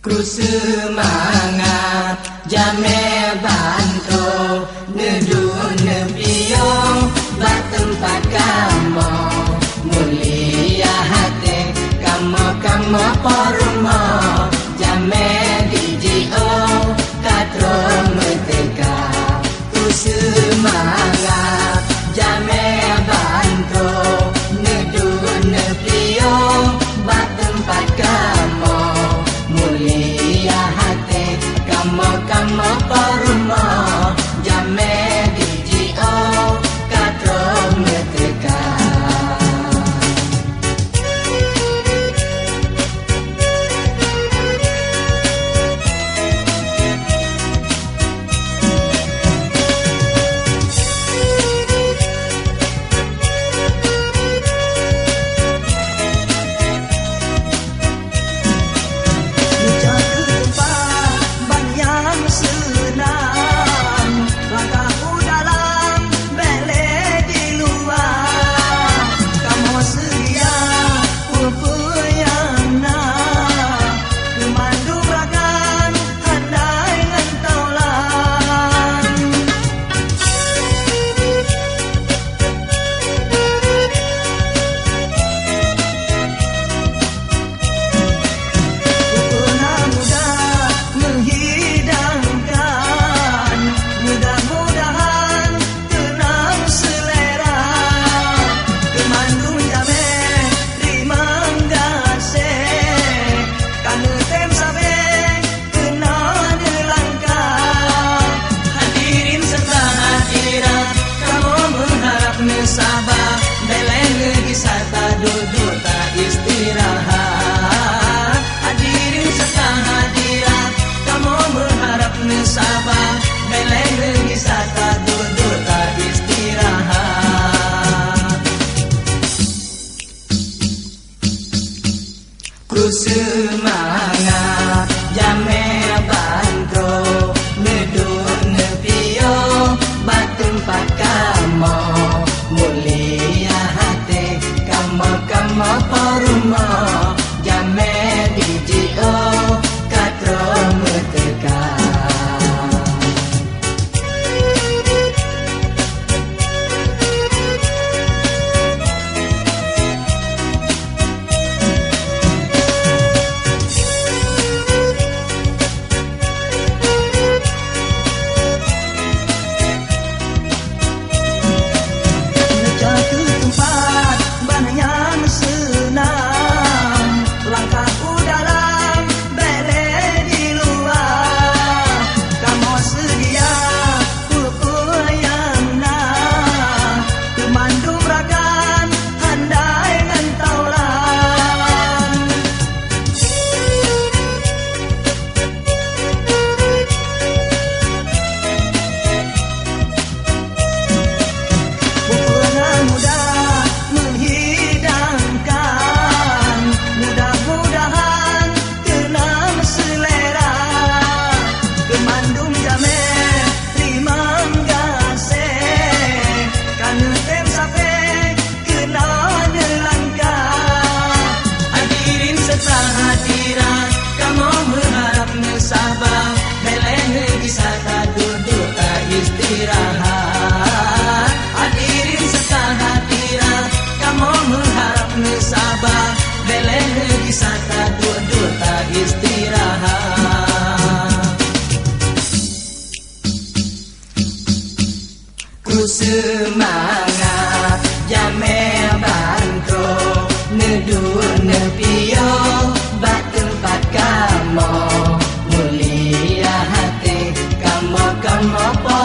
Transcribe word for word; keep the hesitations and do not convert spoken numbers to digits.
Seumangat jamé bantrok, neuduek neupiôh bak teumpat kamoe. Mulia até kamoe, kamoe po rumoh, jamé dijiôh ka trok meuteuka. Seumangat jamé bantrok, neuduek neupiôh bak teumpat kamoe. Mulia até kamoe, kamoe po rumoh, jamé dijiôh ka trok meuteuka. Neujaga teumpat ban nyang seunang, langkah u dalam, bék lé di luwa. Kamoe seudia peue-peue nyang na, keu mandum rakan handai ngon taulan. Peuna mudah meuhidangkan, mudah-mudahan teunang seulera. Keu mandum jamé teurimong gaséh, ka neutem sabe keunoe neulangkah. Hadirin serta hadirat, kamoe meuharab neusaba, bék lé neugisa taduek-duek taistirahat. Hadirin serta hadirat, kamoe meuharab neusaba, bék lé neugisa taduek-duek taistirahat. Keu seumangat jamé bantrok, neuduek neupiôh bak teumpat kamoe. Mulia até kamoe, kamoe po rumoh, jamé dijiôh ka trok meuteuka. Neujaga teumpat ban nyang seunang, langkah u dalam, bék lé di luwa. Kamoe seudia peue-peue nyang na, keu mandum rakan handai ngon taulan. Peue-peue nyang mudah meuhidangkan, mudah-mudahan teunang seulera. Keu mandum jamé teurimong gaséh, ka neutem sabe keunoe neulangkah. Hadirin serta hadirat, kamoe meuharab neusaba, bék lé neugisa taduek-duek taistirahat. Hadirin serta hadirat, kamoe meuharab neusaba, bék lé neugisa taduek-duek taistirahat. Keu seumangat jamé bantrok, neuduek neupiôh bak teumpat kamoe. Mulia até kamoe, kamoe po